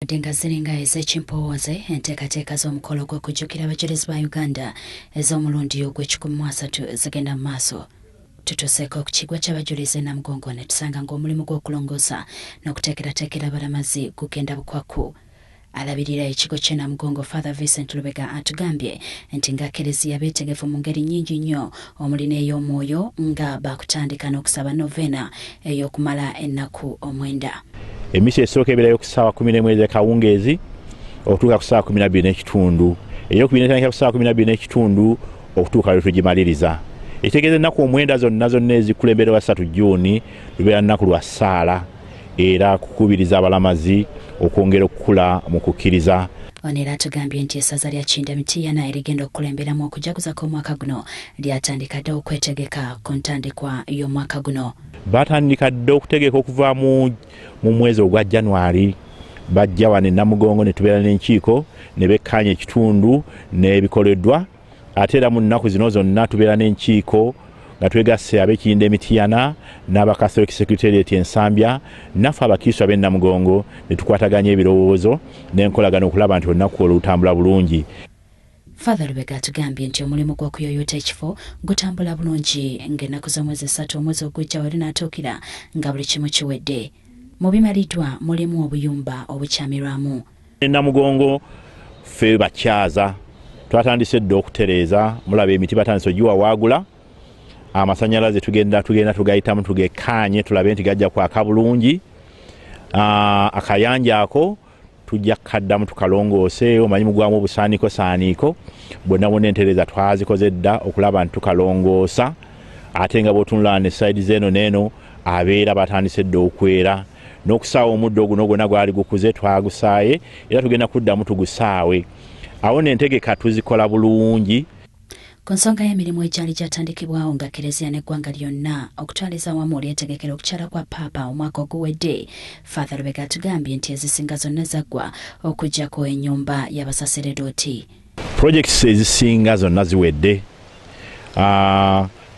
Wadde nga ziringa ez'ekimpowooze enteekateeka z'omukolo gw'okujjukira abajulizi ba Uganda ez'omulundi ogw'ekikumi mu asatu zigenda mu maaso. Tutuuseeko ku kigwa ky'abajulizi e Namugongo ne tusanga ng'omulimu gw'okulongoosa n'okuteekerateekera abalamazi gugenda bukwakku. Alabirira ekigo ky'e Namugongo Father Vincent Lubega atugambye nti nga Keleziya beetegefu mu ngeri nnyingi nnyo omuli n'ey'omwoyo nga baakutandika n'okusaba novena ey'okumala ennaku omwenda. Emisa esooka ebeerayo ku ssaawa 11 ez'akawungeezi okutuuka ku ssaawa 12 n'ekitundu. Eyokubiri netandikira ku ssaawa 12 n'ekitundu okutuuka lwe tugimaliriza. Ekitegeeza ennaku 9 zonna zonna ezikulemberwa 3 June lubeera nnaku lwa ssaala era kukubiriza abalamazi okwongera okukula mu kukkiriza. Ono era atugambye nti essaza lya Kinda Mitiyana erigenda okukulemberamu okujaguza kw'omwaka guno lyatandika dda okwetegeka ku ntandikwa y'omwaka guno. Batandika dda okutegeka okuva mu mwezi ogwa January. Bajja wano e Namugongo ne tubeera n'enkiiko ne bekkaanya ekitundu n'ebikoleddwa. Ate era mu nnaku zino zonna tubeera n'enkiiko nga twegasse ab'Ekinda Emitiyana n'Abacatholic Secretariat Ensambya naffe abakristo ab'e Namugongo ne tukwataganya ebirowoozo n'enkolagana okulaba nti olunaku olwo lutambula bulungi. Father Lubega atugambye nti omulimu gw'okuyoyoota ekifo gutambula bulungi, ng'ennaku z'omwezi 3 omwezi ogujja we lunaatuukira nga buli kimu kiwedde. Mu bimaliddwa mulimu obuyumba obukyamirwamu. Namugongo ffe bakyaza twatandise dda okutereeza. Mulaba emiti batandise ogiwawaagula, amasanyalaze tugenda tugayitamu tugekkaanye tulabe nti gajja kwaka bulungi. Akayanja ako tujja kukaddamu tukalongoose, omanyi mugwamu obusaaniiko saaniiko bwonna bwonna. Entereeza twazikoze dda okulaba nti tukalongoosa. Ate nga bw'otunula ne side z'eno n'eno, abeera batandise dda okwera n'okusaawa omuddo guno gwonna gwali gukuze twagusaaye, era tugenda kuddamu tugusaawe. Awo n'entegeka tuzikola bulungi. Ku nsonga y'emirimu egyali gyatandikibwawo nga Kereziya n'eggwanga lyonna okutwaliza awamu lyetegekera okukyala kwa Paapa omwaka oguwedde, Father Lubega atugambye nti ezisinga zonna zaggwa okuggyako ennyumba y'abasaseredooti. Projects ezisinga zonna ziwedde.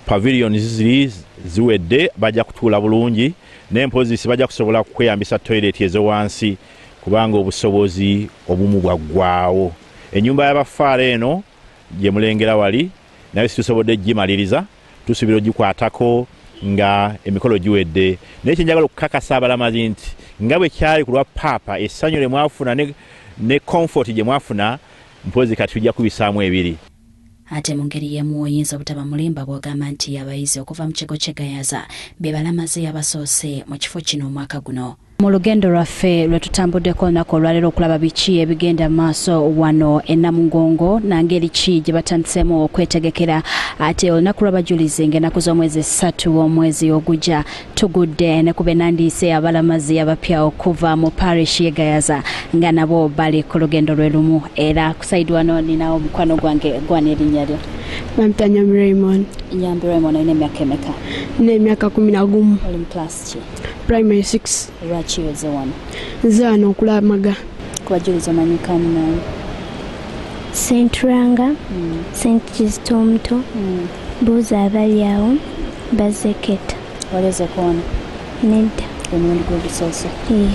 Pavilions ziri ziwedde, bajja kutuula bulungi n'empozisi bajja kusobola kweyambisa toilet ezowansi kubanga obusobozi obumu bwaggwawo. Ennyumba y'abafaara eno gye mulengera wali naye situsobodde gimaliriza, tusuubira ogikwatako nga emikolo giwedde. Naye kyenjagala okukakasa abalamazi nti nga bwe kyali ku lwa Paapa, essanyu lye mwafuna ne comfort gye mwafuna, mpozi kati tujja kubisaamu ebiri. Ate mu ngeri y'emu oyinza obutaba mulimba bw'ogamba nti abayizi okuva mu kigo ky'e Gayaza be balamazi abasoose mu kifo kino omwaka guno. Mu lugendo lwaffe lwe tutambuddeko olunaku olwaleero okulaba biki ebigenda mu maaso wano e Namugongo nangeri ki gye batandiseemu okwetegekera ate olunaku lw'abajulizi ng'ennaku z'omwezi 3 omwezi ogujja, tugudde ne ku benandiise abalamazi abapya okuva mu parish y'e Gayaza nga nabo bali ku lugendo lwe lumu. Era ku side wano ninawo mukwano gwange. Gwana erinnya lyo? Bampita Nyambi Raymond. Nyambi Raymond, olina emyaka emeka? Nina emyaka 11. Oli mu class ki? Primary 6. Lwaki oze wano? Nze wano okulamaga. Ku bajulizi omanyikani naye? St Ranga, St Kizito omuto, buuza abali awo bazeketa. Walezeko wano? Nedda. Omulundi gwe gusoose? Ee.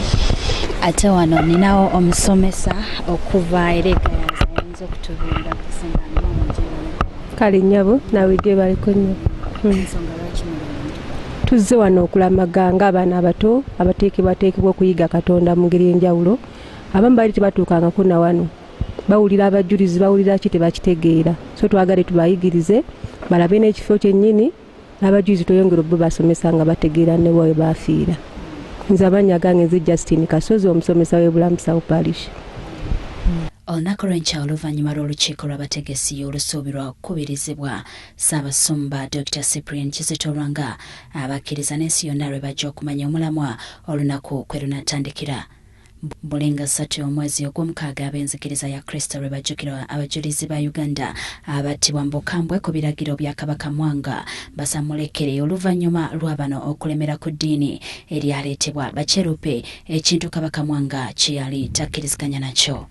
Ate wano ninawo omusomesa okuva era e Gayaza, ayinza okutubuulira kusinga. Kale nnyabo, naawe gyebaliko nnyo. Ensonga lwaki muli wano? Tuzze wano okulamaga ng'abaana abato abateekebwateekebwa okuyiga Katonda mu ngeri enjawulo. Abamu baali tebatuukangako na wano, bawulira abajulizi, bawulira ki, tebakitegeera, so twagale tubayigirize balabe n'ekifo kyennyini n'abajulizi, tweyongere obbo basomesa nga bategeera ne we bafiira. Nze amannya gange nze Justin Kasozi, omusomesa w'e Bulamusawo Parish. Olunaku lw'enkya oluvannyuma lw'olukiiko lw'abategesi olusuubirwa okukubirizibwa Ssaabasumba Dr Cyprian Kizito Lwanga, abakkiriza n'ensi yonna lwe bajja okumanya omulamwa olunaku kwe lunatandikira. Bulinga 3 omwezi ogw'omukaaga ab'enzikiriza ya Kristo lwe bajjukira abajulizi ba Uganda abattibwa mu bukambwe ku biragiro bya Kabaka Mwanga Basamulekere oluvannyuma lwa bano okulemera ku ddiini eryaleetebwa Bakyeruppe, ekintu Kabaka Mwanga kye yali takkiriziganya nakyo.